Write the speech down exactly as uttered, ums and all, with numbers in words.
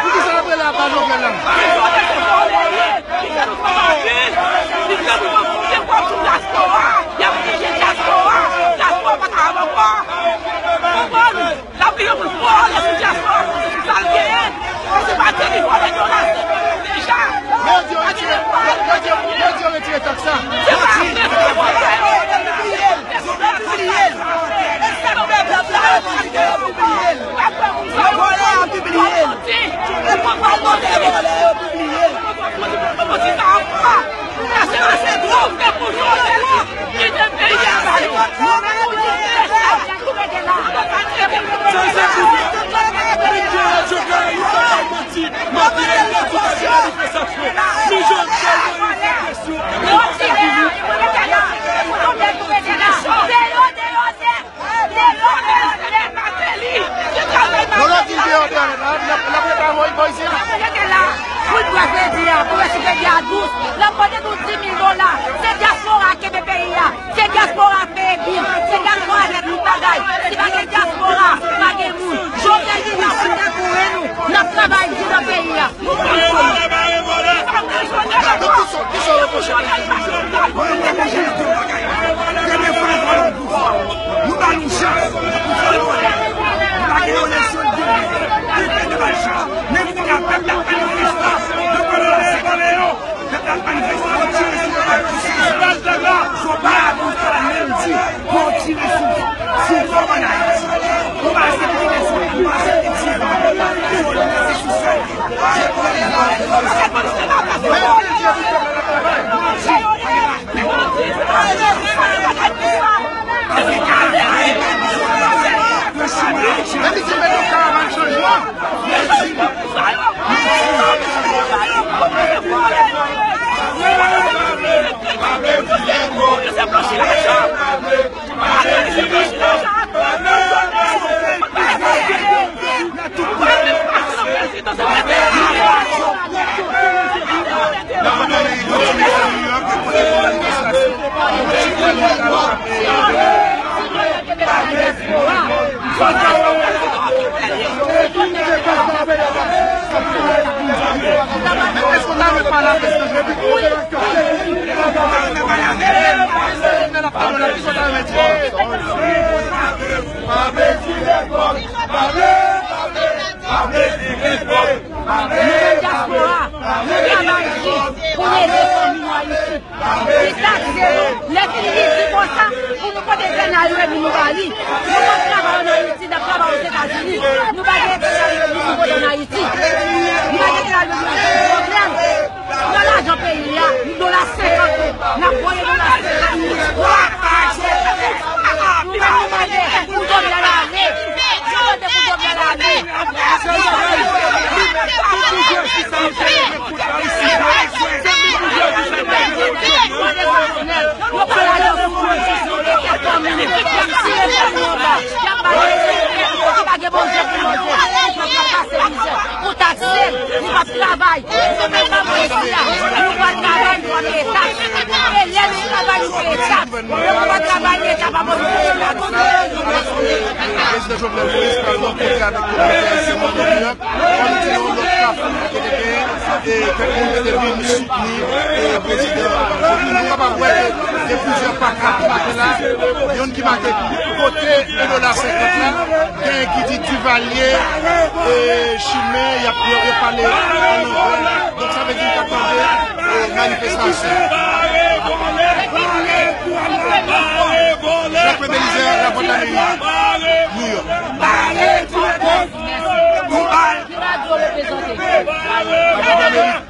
Poukisa l ap rele apa Jovenel la? L ap vin yon moun vòlè sou dyaspora, sou sa l genyen. Si pa te li vòlè, yo rase nou deja. Men yo di yo retire, yo, yo di yo, yo di yo retire taks la. Se pa vre, se pa vre. Yo pibliye l. Yo pibliye l. E sa k fè pèp la yo pibliye l. Yo vòlè, yo pibliye l. Yo vòlè, yo pibliye l. Lolo di l deyò, deyò nèt la, l ap, l ap rete avè w, Moyiz, la. Rete la. Pou l bwè kredi a, pou wè si kredi a dous. L ap mande nou dis mil dola. Se dyaspora ki kenbe peyi a. Se dyaspora ki fè epi. Se dyaspora ki fè tout bagay. Si pa gen dyaspora, pa gen moun. Jovenel vin la pou l dekoure nou. N ap travay di nan peyi a. Donk, kisa, kisa w repwoche? Nou ba nou chans pou fè l konnen. Nou pa gen yon eleksyon de mil ven. Li fè de bay chans. Men kounye a, pèp la ap manifeste. Yo pran nan la se kole yo. Pèp la ap manifeste. Yo tire sou yo. Yo pa la pou sa menm di. Yo tire sou yo. Si yo pa ann Ayiti, yo pa aksepte eleksyon. Yo pa aksepte di. Yo pa aksepte sou sa. Nou menm dyaspora, nou travay di pou n ede fanmi nou Ayiti. Li takse yo. Lè fini li di konsa, pou nou pote dènye yo epi nou ba li. Nou p ap travay ann Ayiti, n ap travay Ozetazini. Nou pa gen dènye yo epi nou pote ann Ayiti. Nou pa gen dènye Nan lajan peyi a, dola senkant, n ap voye dola senkant. Nou mande pou Jovenel ale. Nou mande pou Jovenel ale. Yo pa la yo pou manje, yo pa tire fanmi yo anba. Y ap ba yo, yo pa gen manje pou manje, yo pa pase mizè. Pou takse, li p ap travay. Se menm pa mwen isi a. Nou pa travay, nou pa peye taks. E lè nou travay, nou peye taks. Lè nou pa travay, Leta pa ban nou peye taks. Prezidan Jovenel Moïse pral rankontre avèk kominote ayisyen nan Nouyòk. Kòm di nou, lòt kafou ki te gen, e, kèk moun ki te vin soutni, e, prezidan. Nou kapab wè ke gen plizyè pankart ki make la. Youn ki make kote de dola senkant la, gen ki di Duvalier, e, Chimè, y ap, yo, yo pale an anglè. Donk, sa vle di, nou t ap tande, e, manifestasyon. Jacques Belizaire, Lavwadlamerik, Nouyòk. Ki radyo w reprezante? Lavwadlamerik.